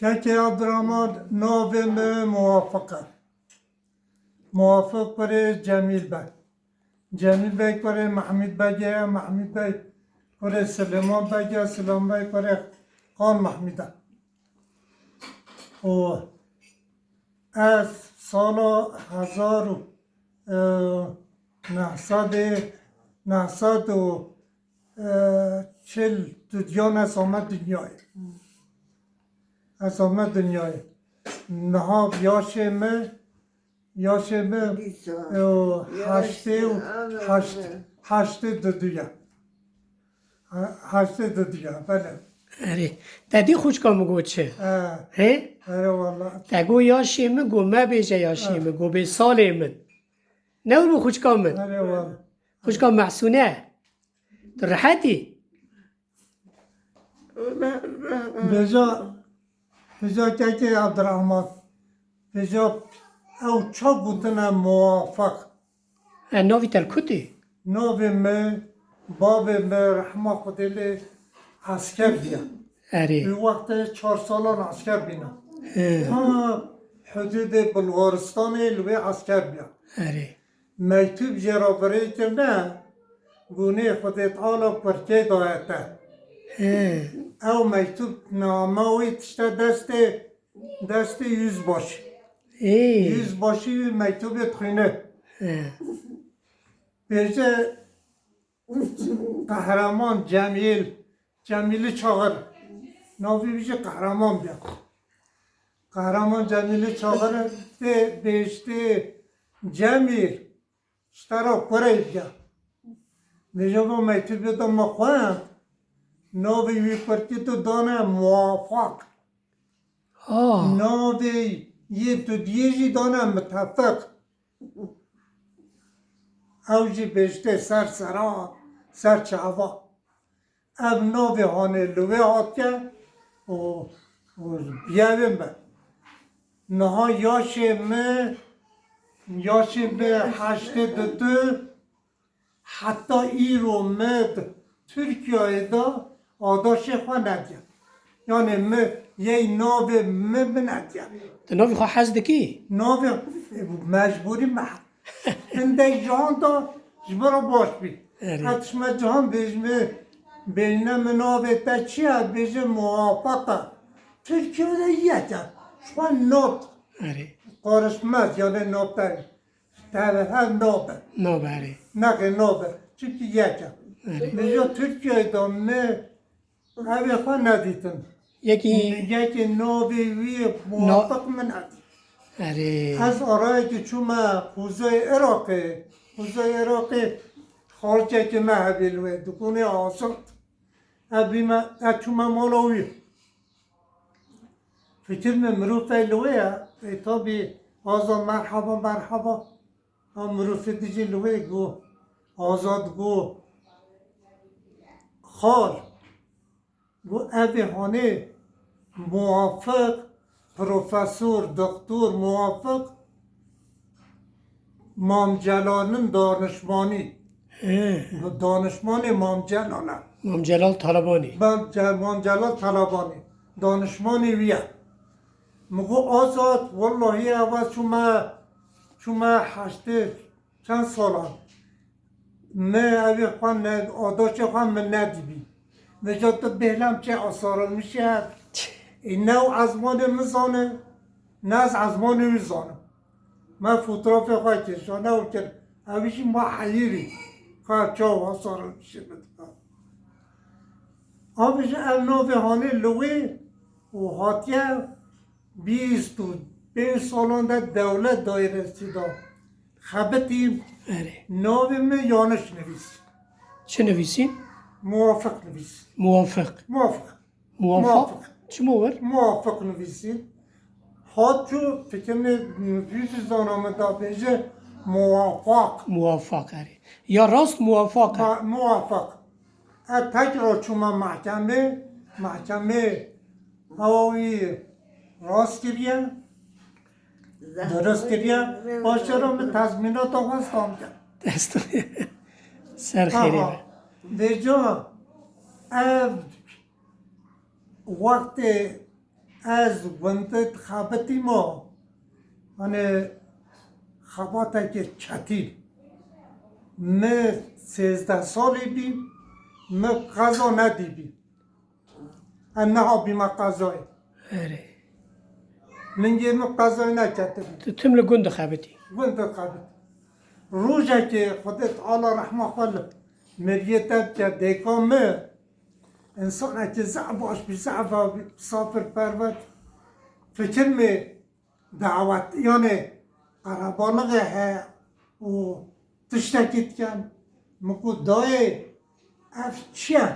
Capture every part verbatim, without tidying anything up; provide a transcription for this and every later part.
Kekê Abdurrahman, navê min Muwafiq e. Muwafiq kurê Cemîl Beg. Cemîl Beg kurê Mehmûd Beg e, Mehmûd Beg kurê Silêman Beg e, Silêman Beg kurê Xan Mehmûd e. Û ez sala hezar û, e, neh sed û, neh sed û, e, çil dudiyan ez ame dinyayê. Ez ame dinyayê. Niha yaşê min, yaşê min, Dîsa. e, o Yaş heştê û, ame heşt, ame. heştê dudiya. Ha, heştê dudiya, belê. Erê. Te dî xwişka min got çi? He. He? Erê wala. Te got yaşê min, got mebêje yaşê Ha. min, got bê salê min. Ne wilo xwişka min? Erê wala. Xwişka Mehsûne. Tu rehet î? Vêca, vêca kekê Abdurrahman. Vêca ew ça gotine Muwafiq. E, navî te li ku tê? Navê me, bavê me rehma Xwedê lê esker bîya. Erê. Wî wextê çar salan esker bîna. He. Ta hududê Bulgaristanê li wê esker bîya. Erê. Mektûb jê re virê kirine, gunê Xwedê Teala kurkê daye te. He. Ew mektûb name wî tişte destê, destê yüzbaşî. Ê. Yüzbaşî wî mektûbê dixwîne. He. Bêje Qehreman Cemîl, Cemîlî çaxir. Navî wî jî Qehreman bîya. Qehreman Cemîlî çaxir tê bêjtê Cemîl. Ji te re kureyê bîya. Vêca va mektûbê de me xwend, navê wî kurkî tu dane Muwafaq. Ah. Navê yê tu diyê jî dane Mitefiq. Ew jî bêjtê ser sera, ser çava. Ev navê hanê li wê hatiye û, û biyevê me. Niha yaşê me, yaşê me heştê didu, heta îro me di Tirkiyeyê de adaşê xwe nediye. Yanê me yey navê me binediye. Tu navê xwe hez dikî? Navê, e, mecbûrî me. Hindek cihan da ji min re baş bî. Erê. Qet ji me cihan bêjime, bêjine min navê te çi ye? Bêje Muwafaq e. Tirkiye de yek e. Ji xwe nab. Erê. Karışmaz, yani nab te. Te her nab e. Nab e, erê. Nexê nab e. Çimkî yek e. Erê. Vêca Tirkiye de me Evê xwe nedîtin. Yekî Yekê navê wî Na- Muwafiq min nedît. Erê. Ez arayekî çûme qûzayê Iraqê. Qûzayê Iraqê xalçekê me hebê li wê, dikonê Azad. Ez bîme, ez çûme mala wî. Fikir me mirov ey li wê ye. Ê tabî Azad merhaba, merhaba. Ha mirovê dijî li wê got, Azad got, xal, got, evê hanê Muwafiq, profesor, doktor Muwafiq, Mam Celal'in danişmanî. He. Danişmanê Mam Celal e. Mam Celal Talabanî. Mam Ce-, Mam Celal Talabanî. Danişmanê wî ye. Min got, Azad, wellahî ev çûme, çûme heştê çend salan. Me evê xwe ne, adaşê xwe min nedîbî. Vêca tu bêhlem çê esarilmişî hebe. Ê ne ew ezmanê min zane, ne ez ezmanê wî zanim. Me fotoğrafê xwe kêşa, ne ew kir. Ew jî ma heyirî. Xwe çawa esarilmişî min dike. Abi ji ev navê hanê li wê û hatiye bîst û pênc salan de dewlet dairesî de xebitî. Erê. Navê min yanlış nivîs. Çi nivîsî? Muwafiq nivîs. Muwafiq. Muwafiq. Muwafiq? Muwafiq. Çima wir? Muwafiq nivîsî. Hat çû fikirnê nifûsî zana min da bêje muwafaq. Muwafaq, erê. Ya rast muwafaq e. Ma-, muwafaq. Ez tekrar çûme mehkemê, mehkemê ewa wî rast kiriye, dirust kiriye, paşê re min tezmînata xwe stan kir. Dest ser xêrê be. Aha, vêca ev Wextê ez gundê dixebitîma, hanê xebateke çetîn. Mi sêzdeh salî bî, mi qeza nedîbî. Em nehabîme qezayê. Erê. Lingê min qezayê neketibî. Tu tim li gund dixebitî. Gund dixebit. Rojekê Xwedê Teala rehma xwe li meriyê te bike, dêka min, însanekî zehf baş bî, zehf bî, misafirperwer. Fikir me dawet, yanê qerebalixê heye û tiştekî dikin. Min got, dayê, ev çi ye?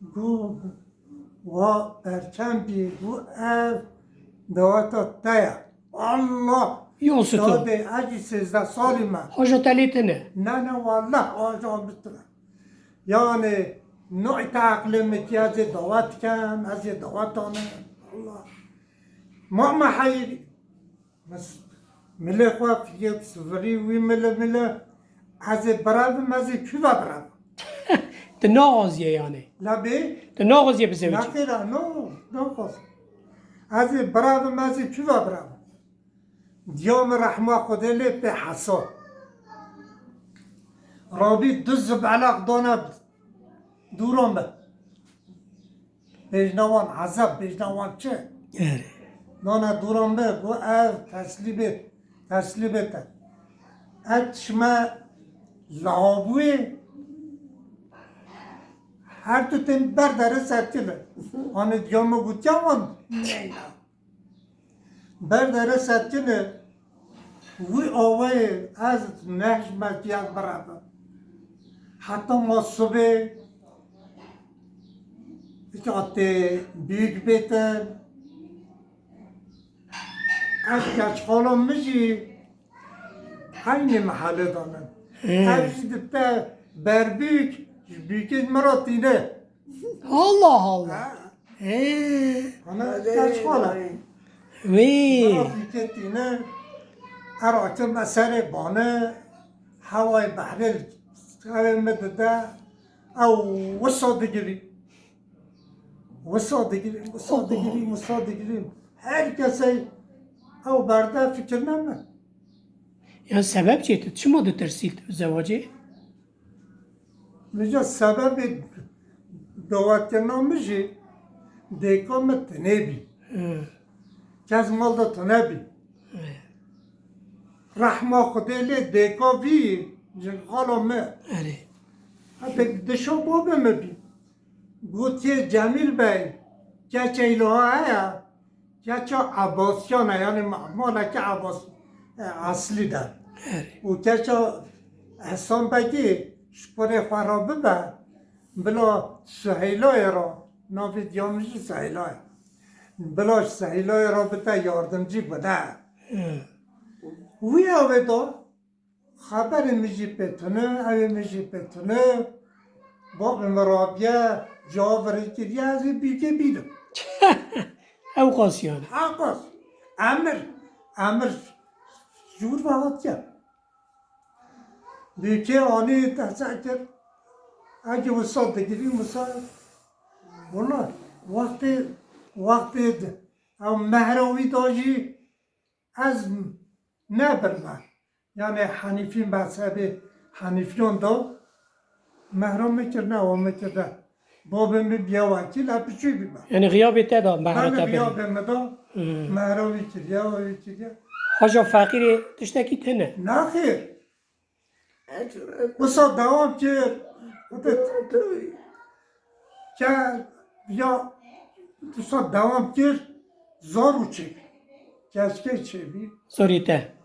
Got, wa berçem bî, got, ev daweta te ye. Allah! Ya Situ. Dadê, ez jî sêzdeh salî me. Haja te lê tune. Ne, ne, wallah, haja min tune. Yani, nayte eqlê min ki ez ê dawet kem, ez ê dawet anim. Allah. Ma me heyirî. Mes-, milê xwe fiye sivirî wî mile mile. Ez ê birevim, ez ê kû ve birevim. Tu naxwaziye yani? La bê? Tu naxwaziye bizewicî? Nexêra, no, naxwaz. Ez ê birevim, ez ê kû ve birevim. Diya min rehma Xwedê lê pê hesa. Rabî du zibelaq dane dûran be. Bêjne wan ezeb, bêjne wan çi? Erê. Dane dûran be, got ev teslîbê, teslîbê te. Ez çime lahabûyê, her du tên ber derê serkile. Hani diya min gotiya wan, neyna. Ber derê serkine, wî awayê ez nehişme ki ez birevim. Heta ma sibê, îca tê bîk bêtin. Ez keçxala min jî heynî mehelê de ne. He. Ev jî dibite berbîk, ji bîkê min re tîne. Allah Allah. Ha. He. Ana keçxala. Wî. Min re bîkê tîne. Era çim me serê bane. Hewayê behrê li serê min dide. Ew wisa digirî. Wisa digirî, wisa digirî, wisa digirî. Her kesê ew berde fikir neme. Ya sebeb çi? Tu çima ditirsî zewacê? Vêca sebebê dawetkirina min jî dêka min tune bî. Hı. Kes mal de tune bî. Hı. Rehma Xwedê lê dêka vî jin xala min. Erê. Hebe dişa babê min bî. Gotiye Cemîl Bey, keça îloha heye, keça Ebasiyan e, yanî ma-, maleke Ebas, e, eslî de. Erê. Û keça Ehsan Begî ji kurê xwe re bibe, bila Suheylayê re, navê diya min jî Suheyla ye. Bila ji Suheylayê re bite yardimcî bide. Hı. Wî ew ê da, Xeberê min jî pê tune, ewê min jî pê tune. Babê min rabiye, cavabê kiriye, ez ê bîkê bînim. Ew qas yani. Ew qas. Emir, emir jûr ve hatiye. Bîkê anî dest kir. Eke wisa digirî, wisa. Wala, wextê, wextê di-, ew mehra wî da jî ez nebirme. Yanê Henîfî mezhebê Henîfiyan da mehra min kirine, ewa min kirine. Babê min biya wekîl, ez piçûk bîme. Yanî xiyabê te da mehra te birî. Xiyabê min da, hmm, mehra wî kiriye, ewa wî kiriye. Haja feqîrê tiştekî tune. Nexêr. Wisa dewam kir. Ke ya wisa dewam kir, zor û çêbî. Keşkê çêbî. Zorî te.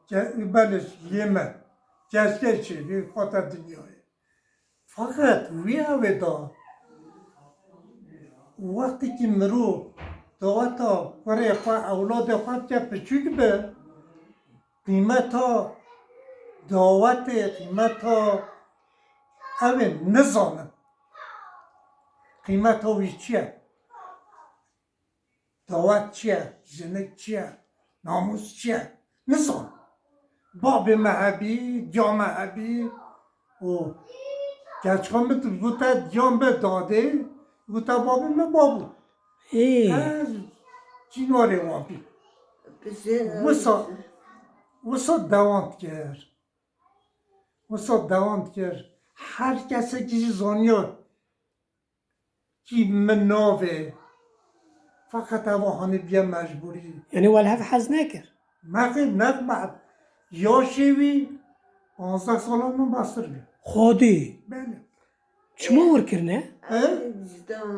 Ke, belê, yê me. Keşkê çêbî, xwe te dinyayê. Feqet wî ew ê da, wextê kî mirov daweta kurê xwe, ewladê xwe bike piçûk bi, qîmeta dawetê, qîmeta ew ê nizanin. Qîmeta wî çi ye? Dawet çi ye? Jinik çi ye? Namûs çi ye? Nizan. Babê me hebî, diya me hebî û keçika min tu gote diya min dadê, Gote babê min babû. Ê. Ez çînorê wan bî. Wisa, wisa dewam dikir. Wisa dewam dikir. Her kesekî jî zaniya kî min navê. Feqet ev hanî biye mecbûrî. Yanî we li hev hez nekir? Nexê, nexme. Yaşê wî panzdeh sala min bastir bî. Xwedî. Belê. Çima wir kirine? He?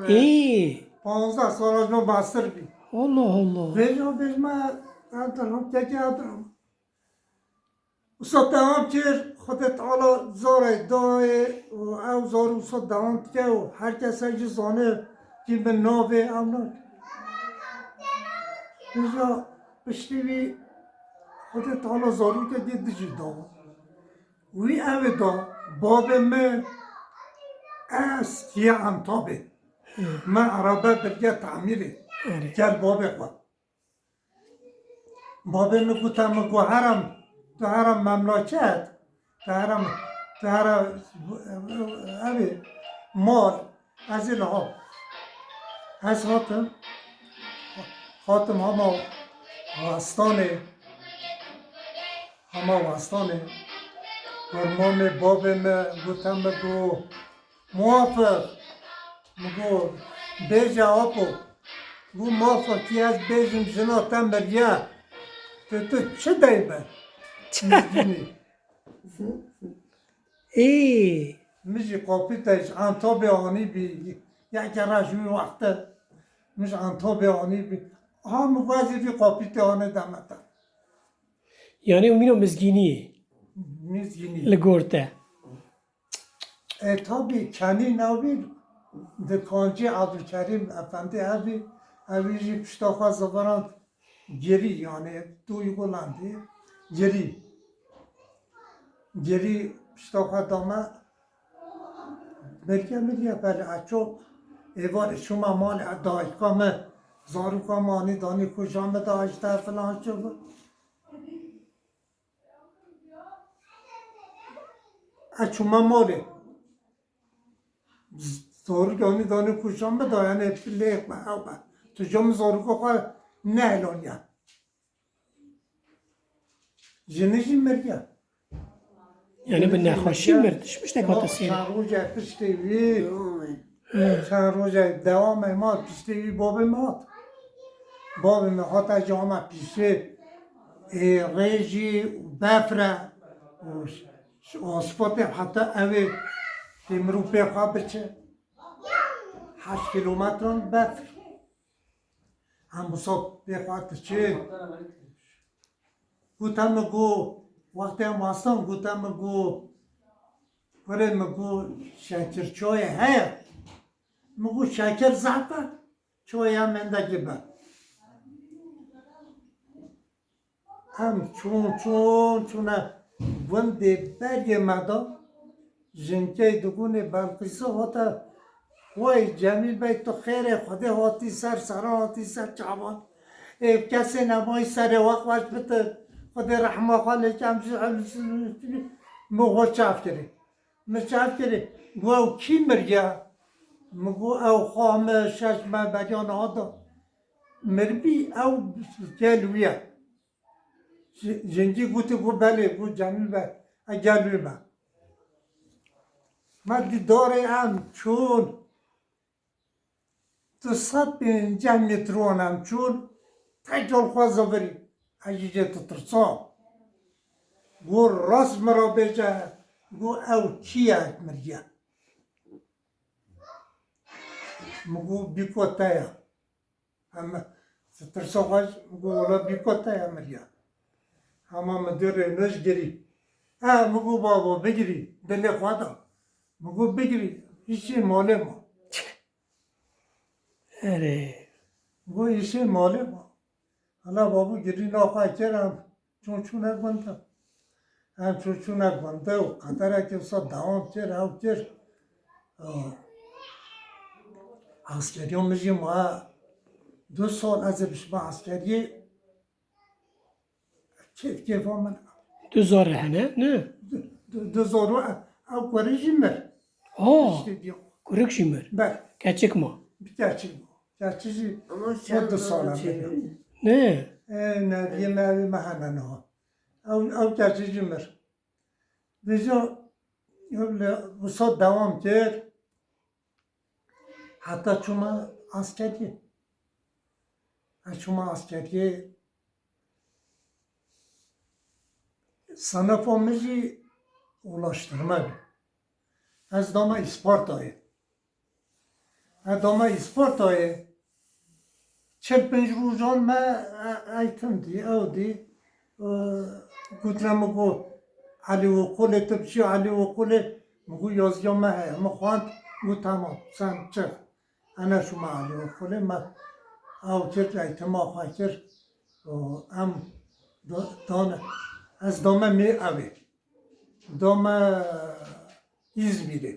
Ê. Panzdeh sala min bastir bî. Allah Allah. Vêca bêjme, ev diram, kekê ev diram. Wisa dewam kir, Xwedê Teala zarê dayê û ew zarû wisa dewam dike û her kesek jî zane kî min navê ew nake. Vêca piştî wî Xwedê Teala zarokekê dî jî da. Wî ew ê da, babê min, ez kiye Entabê. Hı. Me erebe birge tamîrê. Erê. Ker babê xwe. Babê min gote min ku herem, tu herem memleket, tu herem, tu herem, ev ê, mal, ez ê li hav. Ez hatim, hatim hema westanê, hema westanê. Kurmanê babê min gote min ku, Muwafiq, min got, bêje apo. Got, Muwafiq, tî ez bêjim jina te miriye. Tu, tu çi dey me? Mizgînî. Ê. Min jî qapîte ji Entabê anî bî. Yeke re ji wî wexte min ji Entabê anî bî. Ha min got, ez ê vî qapîtê anê deme te. Yanî û mîna mizgîniyê. Mizgînî. Li gor te. E, tabî, kenî navî dikancî Abdulkerîm Efendî evî, evî jî pişta xwe zivirand girî, yanî Duygulandî, girî. Girî pişta xwe dame, mirge, mirge, belê, e, ço, êvarê çûme malê, e, dayika me, zaroka me anî danî kuja me de, ajte filan çi bi. Ez çûme malê. Zarok anî danî kuja me de, yanî lê me, ew me. Tu ca min zaroka xwe nehelaniye. Jinî jî miriye. Yanî bi nexweşî mir, tişt piştek hate sêr. Çend roje piştê wî, He. çend roje dewamê mal piştê wî babê min hat. Babê min hat, ez jî hema pîşê, ê, rê jî befr e. Û ş-, ş-, asfaltê heta ew ê tê mirov pê xwe biçe. Heşt kîlometran befr. Em wisa pê xwe diçin. Gote min got, wextê em astan, gote min got, kurê min got, şekir çayê heye? Min got, şekir zehf e, çayê em hindekî be. Em çûn, çûn, çûne gundê bergê me de, jinkey digonê Belqîsê hate, "Wey Cemîl Bey, tu xêrê Xwedê hatî ser, sera hatî ser çavan. Ê, kesê nemayî serê we xweş bite, Xwedê rehma xwe lê ke." Em jî, em jî, min xwe çav kirî. Min çav kirî. Got, "Ew kî miriye?" Min got, "Ew xwe me şeş me beriya niha da." Miribî ew gel wî ye. Ji-, jingî gotî ku belê, got Cemîl be, e gel wî me. Me dî darê em çûn, du sed pêncî metran em çûn, tekal xwe zivirî. Ez jî jê ditirsa. Got rast min re bêje, got ew kî ye miriye? Min got bîko te ye. Em, tirsa xwe ji, min got, "Wela bîko te ye miriye." Hema min dê rê nij girî. E, min got, "Babo, bigirî, dilê xwe da." Min got, "Bigirî, îşê malê ma." Erê. Min got, "Îşê malê ma." Hala babo girî naxwe kir, em çûn çûne gund. Em çûn çûne gund û qederekê wisa dewam kir, ew kir. Aa, Eskeriya min jî ma du sal ez ê bişime eskeriyê. Kêf kêfa min. Du zarê hene, ne? Du, du, du zarû, ew kurê jî mir. Aa, Tiştê diyo. Kurik jî mir. Ber. Keçik ma. Bir keçik ma. Keçik jî Ama o sen du sala çevir. Ne? E, ne diye me evî me hene niha. Ew, ew keçik jî mir. Vêca li wisa dewam kir. Heta çûme askeriyê. Ez çûme askeriyê. Sinifa min jî ulaştırma bû. Ez dame Îspartayê. Ez dame Îspartayê. Çil pênc rojan me e-, eğitim dî, ew dî. E, gotine min got, Elî Okulê, tu biçî Elî Okulê. Min got, yaziya me heye. Min xwend, got, tamam, sen çi? Ene şûme Elî Okulê, me ew kir, eğitima xwe kir. Û em da-, dane. Ez dame mê evê. Dame Îzmîrê.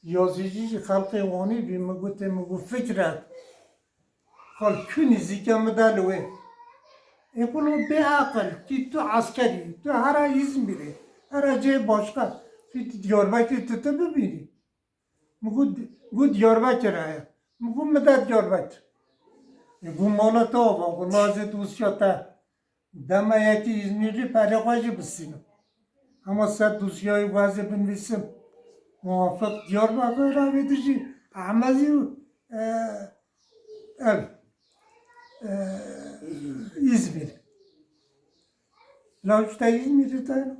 Yazîcî jî xelkê Wanî bî, min gotê, min got, Fikret, xal kû nîzîke min de li wê. Ê, kul û bê aqil, kî tu eskerî, tu here Îzmîrê, here cihê başqa, tu Diyarbekirê tu, tu bibînî. Min got, got, Diyarbekir heye. Min got, min de Diyarbekir. Ê, got, mala te ava, got, lazê dosya te. Dema yekî Îzmîrlî perê xwe jî bistînim. Hema ser dosyayê ku ez ê binivîsim, muwafiq Diyarbekir, evê dijî Ehmedî û, e, ev, e, Îzmîr. Law ji te Îzmîrî te?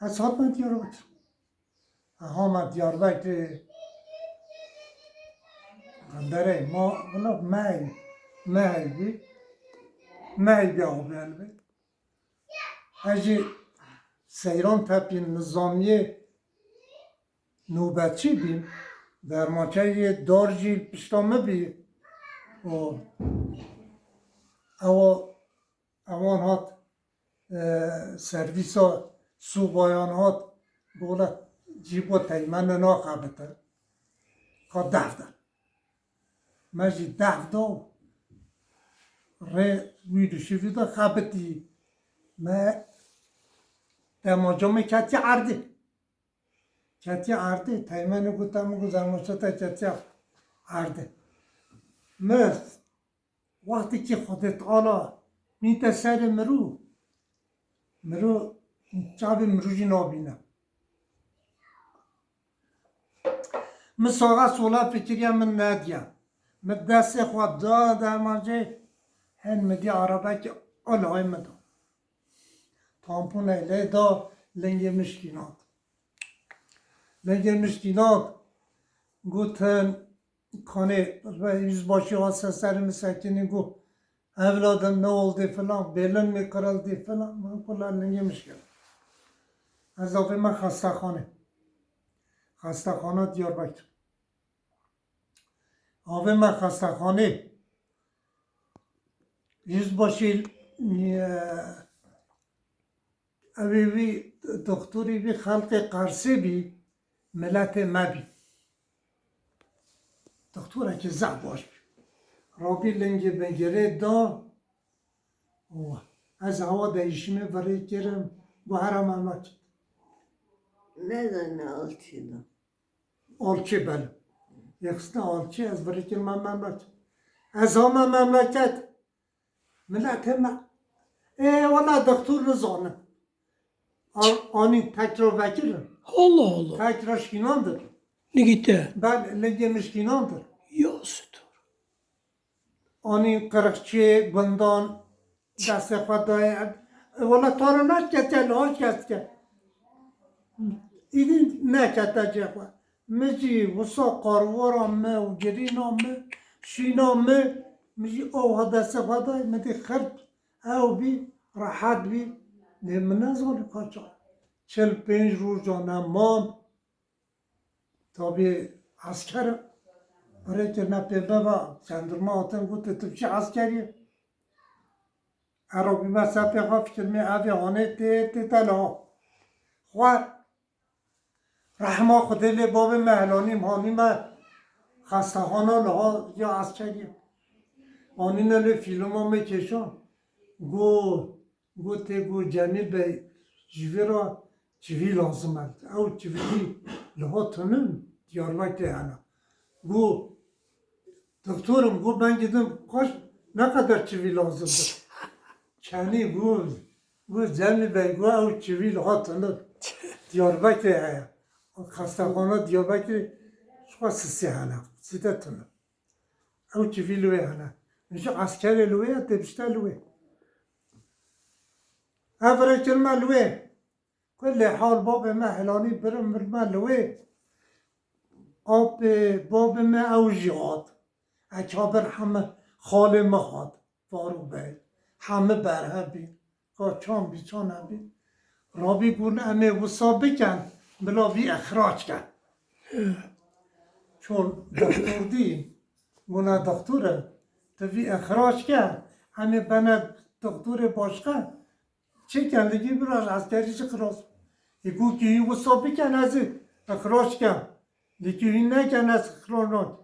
Ez hatime Diyarbekir. Hama Diyarbekirê derê ma, wila mehê, mehê bî, mehê bî abi elbet. Ez jî seyran tepîm, nizamiyê nobetçî bîm, dermançeyê dar jî pişta min bî. Û ew Ewan hat, e, servîsa subayan hat, gola cîbo teymene naxebite. Ka def de. Me jî def da û rê wî dişî vî de xebitî. Me demaca me ketî erdê. Ketî erdê, teymene gote min, got, demaca te ketî erdê. Me Wextê ki Xwedê Teala mîte serê mirû, mirû çavê mirû jî nabîne. Min saxa sola fikiriya min nediya. Min destê xwe da dermancê, hen min dî arabekî alawê min da. Tamponê lê da, lingê min şikînand. Lingê min şikînand. Gotin, Kanê, yüzbaşî hat ser serê min sekinî, got, "Evladım, ne oldu?" falan, "Belin mi kırıldı?" falan. Min kula lingê min şikir. Ez avê me xestexanê. Xestexana Diyarbekir. Avê me xestexanê. Yüzbaşî, e, Ew ê wî, doktorê wî xelkê Qersê bî, miletê me bî. Doktorekî zehf baş bî. Rabî lingê bingirê da û ez hewa deyişimê virê kirim, got, "Here memleket." Ne zane alçî da. Alçê bel. Yexiste alçê, ez virê kirime memleket. Ez hame memleket. Miletê me. Ê, wela doktor nizanin. An-, anî tekra vekirin. Allah Allah. Tekra şkînandin. Nigîte. Ben lingê min şkînandin. Ya sitor. Anî qirixçê, gundan, destê xwe dayê. Ê, wela taro naşketiye, li hoş kestiye. Îdî nekete cê xwe. Min jî wisa qarwara me û girîna me, şîna me, min jî ew ha destê xwe dayê, min dî xirt ew bî, rehet bî. Lê min nezanî ka ça. Çil pênc roja ne mam. Tabî esker birêkirine pê beva, jandarma hatin gotin, "Tu çi eskerî?" Erobî me ser pê xwe fikirmê, evê hanê tê, tê te liha. Xwe Rehma Xwedê lê bavê me helanî hanî me xestexana liha ya eskerî. Anîne lê fîlma me kêşan. Got, gotê got Cemîl Bey, ji vê re çivî lazim e. Ew çivî liha tunin, Diyarbekirê hene. Got, doktorim, got, bengê din kaç, ne qeder çivî lazim be? Çenî got, got, Cemîl Bey, got, ew çivî li hat tune Diyarbekirê heye. Xestexana Diyarbekirê ji xwe sisê hene, zêde tune. Ew çivî li wê hene. Min jî eskerê li wê ye, tê bişte li wê. Ev rêkirme li wê. Kulê hal babê me helanî birin mirme li wê. Apê babê me ew jî hat. Ekabir heme xalê me hat. Farûk Bey. Heme berhev bî. Ka çan bî, çan nebî. Rabî gun em ê wisa bikin, bila vî exrac ken. Çol doktor dî, guna doktor e, tu vî exrac ke, em ê bene doktorê başqa, çêken li gî biraz eskerî jî xilas. Ê got ki wisa biken ez ê ixrac kem. Lê ki wî neken ez ixrac nakim.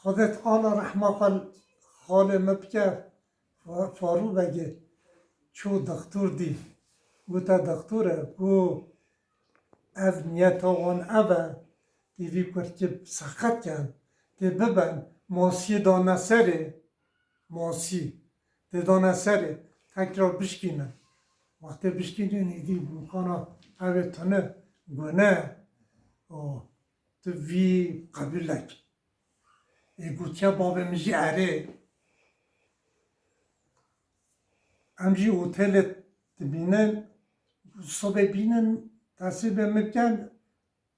Xwedê Teala rehma xwe xalê me bike, Fa-, Farû Begê çû dixtur dî. Gote dixtur e, got ev niyeta wan ev e, tê vî kurkî seqet ken, tê biben, masiyê dane serê. Masî. Tê dane serê, tekrar bişkîne. Wextê bişkînên êdî bûkana ev ê tune, gune. O, tu vî qebûl neke. Ê gotiye babê min jî erê. Em jî otelê dibînin, sobê bînin, tesîbê min bikin,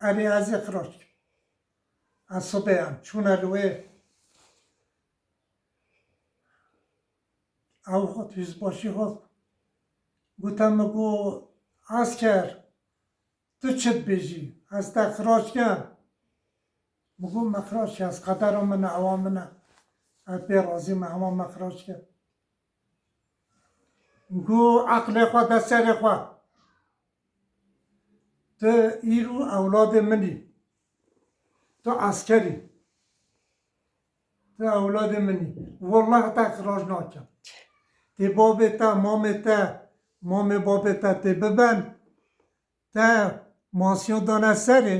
erê ez ê xirac kim. Ez sobê em çûne li wê. Ew xwe tûzbaşî xwe gote min, got, Asker, tu çi dibêjî? Ez te xirac kem. Min got, Me xirac ke, ez qedera min e, ewa min e. Ez pê razî me, hema me xirac ke. Got, Eqlê xwe de serê xwe. Tu îro ewladê min î. Tu esker î. Tu ewladê min î. Wallah te xirac nakim. Tê babê te, mamê te, mamê babê te tê biben. Te masiya dane serê.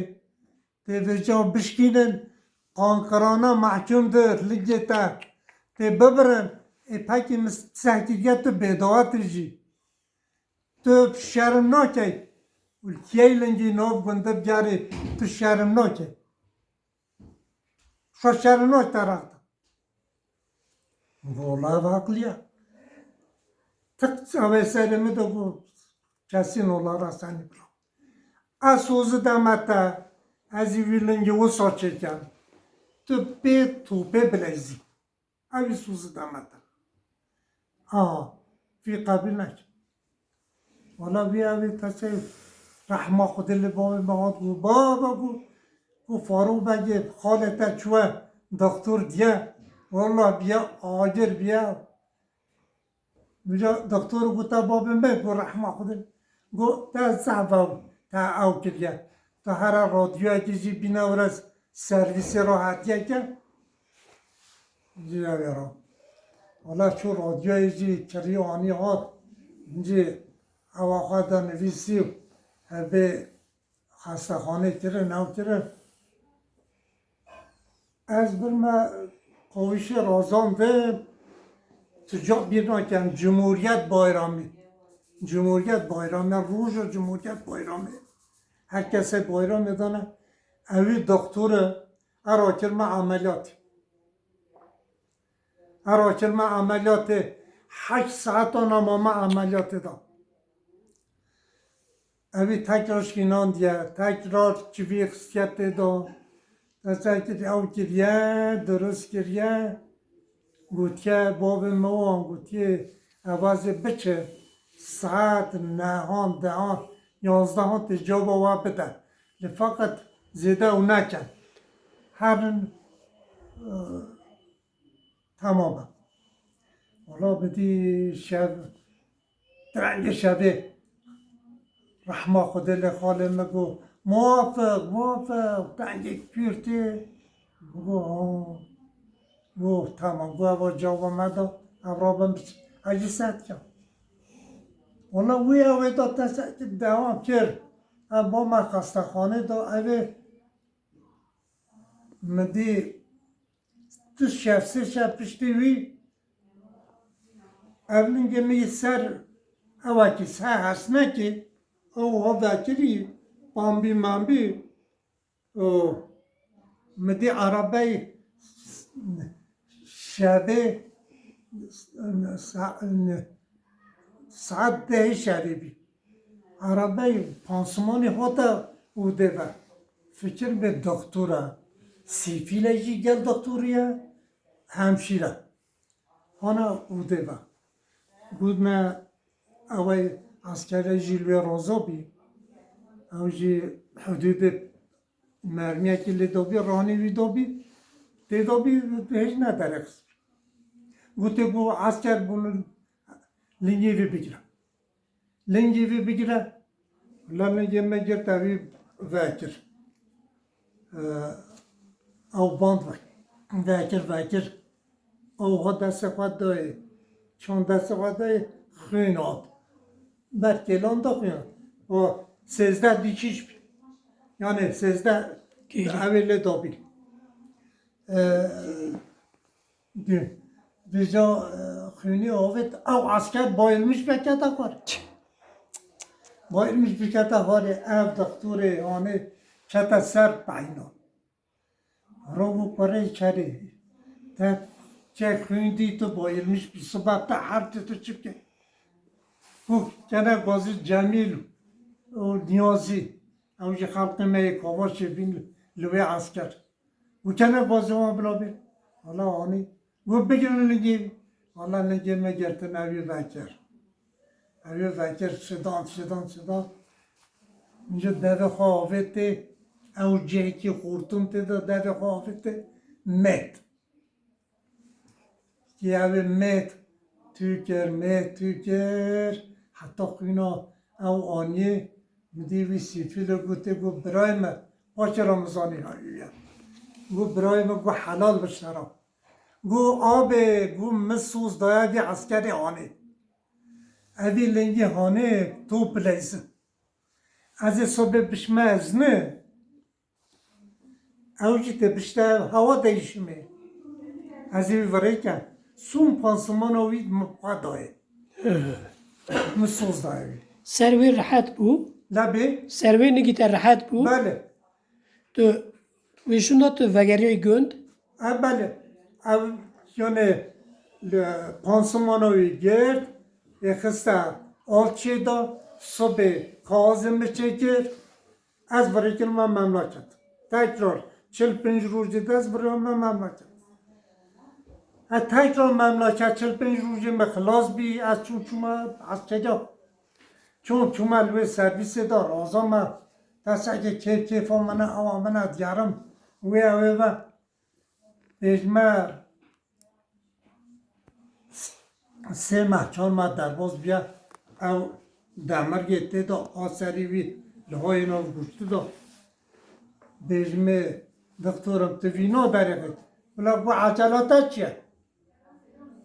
Tê vêca bişkînin. Qanqirana mehkûm dir, lingê te. Tê bibirin. Ê pekî min seh kiriye tu bêdawa tê jî. Tu şerm nakey? Ulkiyey lingî nav gunde bigerî, tu şerm nakey? Xwe şerm nak te rexta. Vola ev aqliya. Tik çavê serê min de got, kesî nola resenî bira. Ez sozi deme te, ez ê wî lingî wisa çêkem. Tu pê topê bileyzî. Ew ê sozi dame te. Aha, vî qebîl neke. Wala vî ew ê te çi rehma Xwedê li bavê me hat got, baba got, got Farûk Begê xalê te çûye doktor diye. Wala biye agir biye. Vîca doktor got te babê me got rehma Xwedê. Got te zehf ew te ew kiriye. Tu here radyoyekê jî bîne were servîsê re hetiye ke. Cî ev ê re. Wala çû radyoyê jî kirî anî hat. Cî ewa xwe de nivîsî û hebê xestexanê kirin, ew kirin. Ez birme qawîşê razan de tu ca bîr nakem, Cumhuriyet Bayramı. Cumhuriyet Bayramı, roja Cumhuriyet Bayramı. Her kesê bayramê dane. Ewî doktor e, era kirme ameliyatê. Era kirme ameliyatê, heşt saetan ama me ameliyatê da. Evî tekrar şînandiye, tekrar çivî xistiye tê de. Destê kir ew kiriye, dirust kiriye. Gotiye, bavê min wan gotiye, evazê biçe, saet nehan, dehan, yanzdehan tê caba we bide. Lê feqet zêde ew neke. Herin, e, Tamam e. Wala bidî şev, direngê şevê rehma Xwedê lê xalê min got, Muwafiq, Muwafiq, dengê kûrtê. Got, ha. Got, tamam, got, eva cava me da, ev rabin biçin. Ez jî seh dikim. Wala wî ew ê da te seh kir, dewam kir. Ev ba me xestexanê da, ev ê Min dî du şev, sê şev piştî wî ev lingê min yê ser ewekî ser hesnekî ew ha vekirî, pambî mambî û min dî erebeyê şevê sa-, saet dehê şevê bî. Erebeyê pansimanê hate û dê ve. Fikir bê doktor e. Sîfîle jî gel doktorî ye, hemşîre. Hana û dê ve. Gotine ew ê eskere jî li wê roza bî. Ew jî hudûdê mermiyekî lê dabî, ranî wî dabî, tê dabî hêj nederexist. Gotê ku esker bûn lingê vî bigire. Lingê vî bigire, la lingê me girt, evî vekir. Ee, ew band ve-, vekir, vekir. Ew xwe destê xwe dayê, çand destê xwe dayê, xwîn hat. Ber kêlan da xwîn hat. O sêzdeh dîkîş bî. Yani sêzdeh Kêlî. Evê lê dabî. Ee, Dî, dîca, e, xwînî avêt, ew esker bayılmış vekete xwarê. Bayılmış bikete xwarê, ev doktorê anê kete ser peyna. Ro bû kurê kerê. Te çek xwîn dî tu bayılmış bî, sibe te her tu tu çi bike? Ku kene gazî Cemîl û Niyazî, ew jî xelqê me yê Kavaşê bîn li wê esker. Û kene gazî wan bila bê. Wala anî. Got bigirin lingê. Wala lingê me girtin, ew ê vekir. Ew ê vekir şidan, şidan, şidan. Ji devê xwe avêtê. Ew cihekî xurtum tê de devê xwe avêtê. Met. Ki ew ê met tû kir, met tû kir. Heta xwîna ew aniyê. Min dî wî sîfî li gotê, got, "Birayê me, paşê re min zanî hayî ye." Got, "Birayê me, got, helal bi şera." Got, "Abê, got, min soz daye vî eskerê hanê. Evî lingî hanê, to bileyzin. Ez ê sobê bişme ezne." Ew jî tê bişte hewa değişimê. Ez ê wî virêke. Sûn pansimana wî min xwe dayê. Min soz dayê wî. Ser wê rehet bû? Lebê? Ser wê nigî te rehet bû? Belê. Tu wê şûnda tu vegeriyayî gund? E, belê. Ew, yani, li pansimana wî girt, ê xiste alçê da, sibê kaxizê min çêkir. Ez virêkirime memleket. Tekrar çil pênc rojê de ez virême memleket. Ez tekrar memleket çil pênc rojê me xilas bî, ez çûm çûme eskeriya. Çûm çûme li wê servîsê de raza me. Desteke kêf kêfa min e, ewa min e digerim. Wê ew ê ve. Pêşmer sê meh, çar meh derbas bûye, ew demirgê tê de a serî wî li hayê nav goştî de. Bêjimê, "Dixtorim, tu vîna derêxit." Bila, "Bu ecela te çi ye?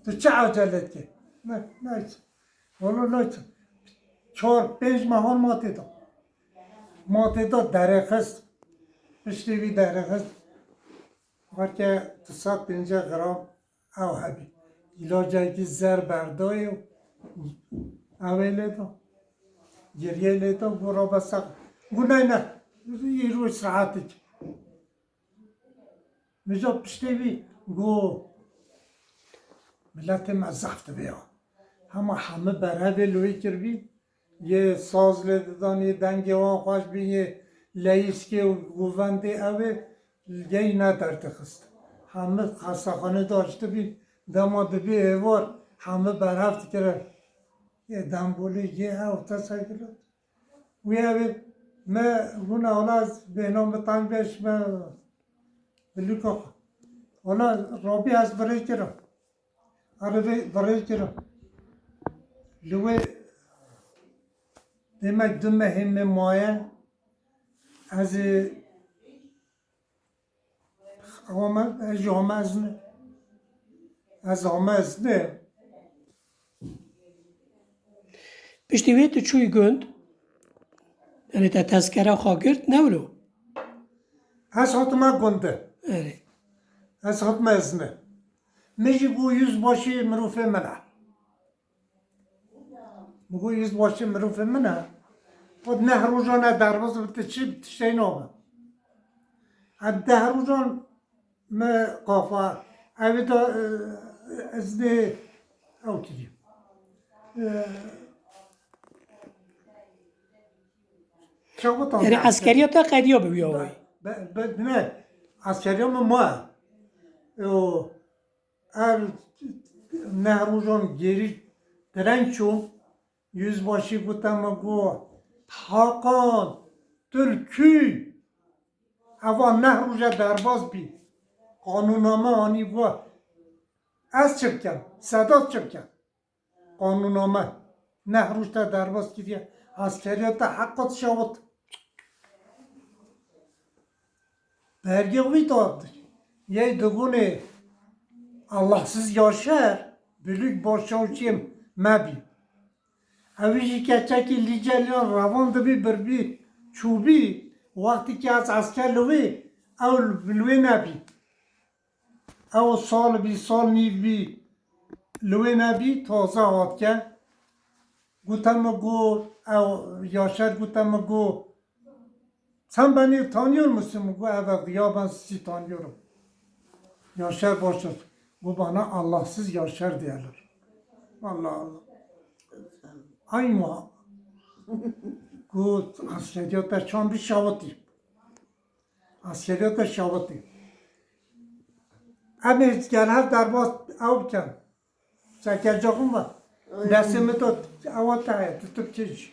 Tu çi ecele dikî?" Ne, neyse. Wala neyse. Çar, pênc mehan ma tê de. Ma tê de derêxist. Piştî wî derêxist. Weke du sed pêncî gram ew hebî. Îlacekî zer berdayê û ew ê lê da. Giriyê lê da, got, "Rabe seq." Got, "Ney, ne, îro îstirahet dike." Mija piştê wî got, "Miletê me zehf dibe ya. Hema hemî berhevê li wê kiribî." Yê saz lê didan, yê dengê wan xweş bî, yê leyîskê û govendê ew ê, yê ne derdixist. Hemî xestexanê daştibî, dema dibî êvar, hemî berhev dikire. Yê dembolê, yê ew te sekilo. Wî ew ê, me hûn ewla bêhna min teng beş me bilûka xwe. Wala Rabî ez virêkira. Erê vê virêkira. Li wê demek du mehê me maye. Ez ê, ama ez jî hame ez ne. Ez hame ez ne. Piştî wê tu çûyî gund? Yanî te tezkera xwe girt, ne wilo? Ez hatime gunde. Erê. Ez hatime izne. Min jî got, yüzbaşî mirovê min e. Min got, yüzbaşî mirovê min e. Got, neh rojan e derbas bi, tu çi, tiştê nabe. Em deh rojan me kafa. Ev de, e, iznê ew kiriye. E, çawa tam Erê, eskeriyata qediya bi wî awayî. Be, be, ne, askeriya min ma. E, o, ev neh rojan gêrî direng çû, yüzbaşî gote min, got, Hakan, tu li kû yî? Eva neh roja derbas bî. Qanûna me anî, got, ez çi bikim? Sedat çi bikim? Qanûna me. Neh roj te derbas kiriye. Askeriya te heqa dişawit. Bergê wî da yey digonê Allahsız Yaşar, büyük başçavuşê me bî. Ew jî keçekî Lîceliyan revan dibî birbî çûbî. Wextî ki ez esker li wê, ew li wê nebî. Ew sal bî, sal nîv bî, li wê nebî, taze hatike. Gote min got, ew Yaşar gote min got, "Sen beni tanıyor musun?" Min got, "Evet, ya ben sizi tanıyorum." Yaşar Başar. Got, "Bana Allahsız Yaşar diyorlar." Allah Allah. Aynı o. Got, "Askeriyata çan bir şavati." Askeriya te şawitî. Em ê gel hev derbas ew bikin. Çekecaxin ve. Destê min de ewa te heye, tu tu bikin jî.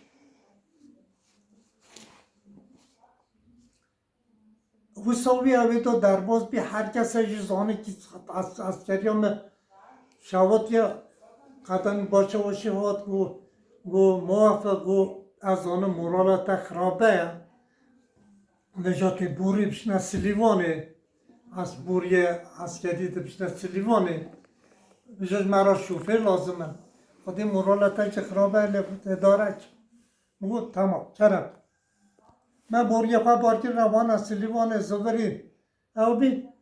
Wisa wî ew ê de derbas bî, her kese jî zanî kî as-, askeriya me şawitiye. Qedenî başçavuşê hat got, got, muwafiq got, ez zanim morala te xirabe ye. Vêca tê borî bişne Silîvanê. Ez boriyê eskerî de bişne Silîvanê. Vêca ji me re şofêr lazim e. Xwedê morala te jî xirabe, lê îdare ke. Min got, "Tamam, kerem." Me boriyê xwe bar kir, rewana Silîvanê zivirî. Ew bî.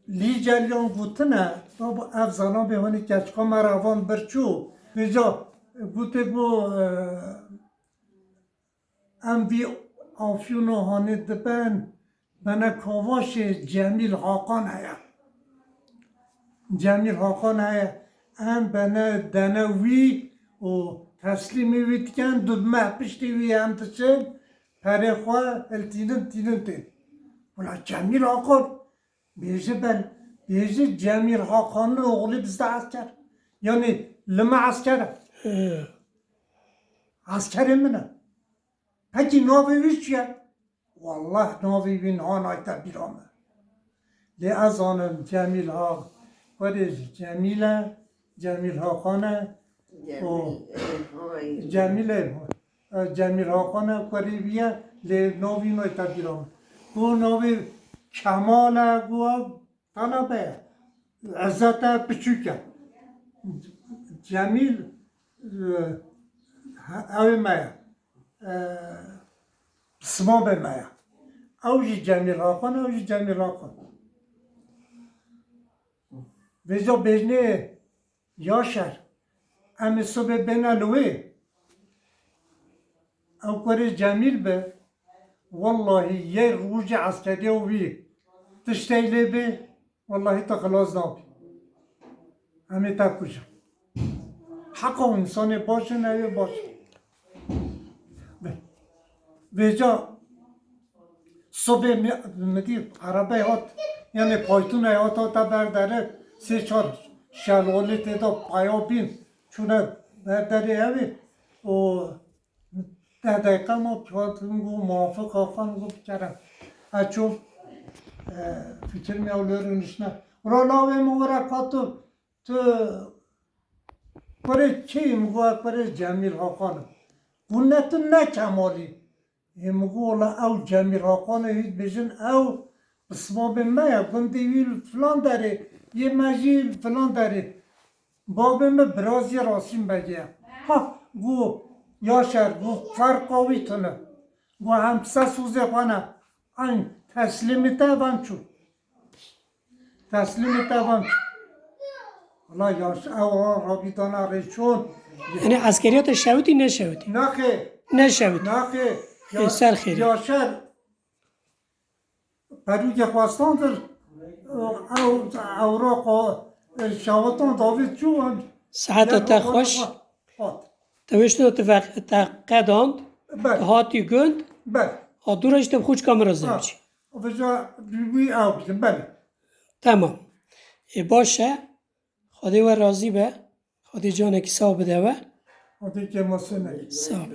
Lîceliyan gotine, baba, ev zanabê hûnî keçika me re van bir çû. Vêca gotê got, e, Em vî Afyûna hanê dibin, bene kavaşê Cemîl Hakan heye. Cemîl Hakan heye, em bene dene wî û teslîmî wî dikin, dibme piştî wî em diçin, perê xwe hiltînin tînin tê. Wela Cemîl Hakan, bêje ben, bêje Cemîl Hakan'ın oğlu bizde asker. Yani li me asker e. Ee, Askerê min e. Pekî navê wî çi ye? Wallah navê wî niha nayte bîra me. Lê ez zanim Cemîl ha, kurê Cemîl e, Cemîl Hakan e. O Cemîl e, e, Cemîl Hakan e, kurê wî ye, lê navê wî nayte bîra me. Ku navê Kemal e, ku Talebe ye. Ezzete piçûk e. Cemîl, e, he-, ew ê me ye. E, pismabê me ye. Ew jî Cemîl Hakan, ew jî Cemîl Hakan. Vêca bêjnê Yaşar, em ê sibê bêne li wê. Ew kurê Cemîl be, wellahî yê rojê eskeriya wî tiştê lê bê, wellahî te xilas nabî. Em ê te kujin. Heqa însanê baş in, ew ê baş in. Vê-, vêca sibê mi, mi dî erebey hat, yani paytûney hat, hate ber derê, sê çar şelolê tê de paya bîn, çûne ber derê evê û deh deqe ma hatin got, muwafiq Hakan got, bikerem. Ez çûm, e, fikir mi ew lê rûniştine. Ro navê min were ka tu, tu kurê kê yî? Min got, kurê Cemîl Hakan im. Got, ne tu ne Kemalî. Ê, min got, wela ew Cemîl Hakan e, hît bêjin ew pismabê me ye, gundê wî li filan derê, yê me jî li filan derê. Babê min birazî Rasîm Begê ye. Ha, got, Yaşar, got, ferqa wî tune. Got, em qise sozê xwe ne. Eyn, Teslîmî te van çû. Teslîmî te van çû. Wala yaş ew rabîdana rêçûn. Yanî eskeriyata şewitî neşewitî? Naxê, Neşewitî. naxê. Ê, ser xêrê. Yaşar perûkê xwestandir. Ew ewra xwe şewitan davêt çû an. Seheta te xweş. Te wê ştina te ve-, te qedand. Te Ber, hatî gund. ber. Ha dû re jî te bi xûçka min re zewicî. Vêca wî ew bikin, belê. Tamam. Ê, baş e. Xwedê we razî be. Xwedê canekî sax bide we. Xwedê kêmasê neke. Sax be.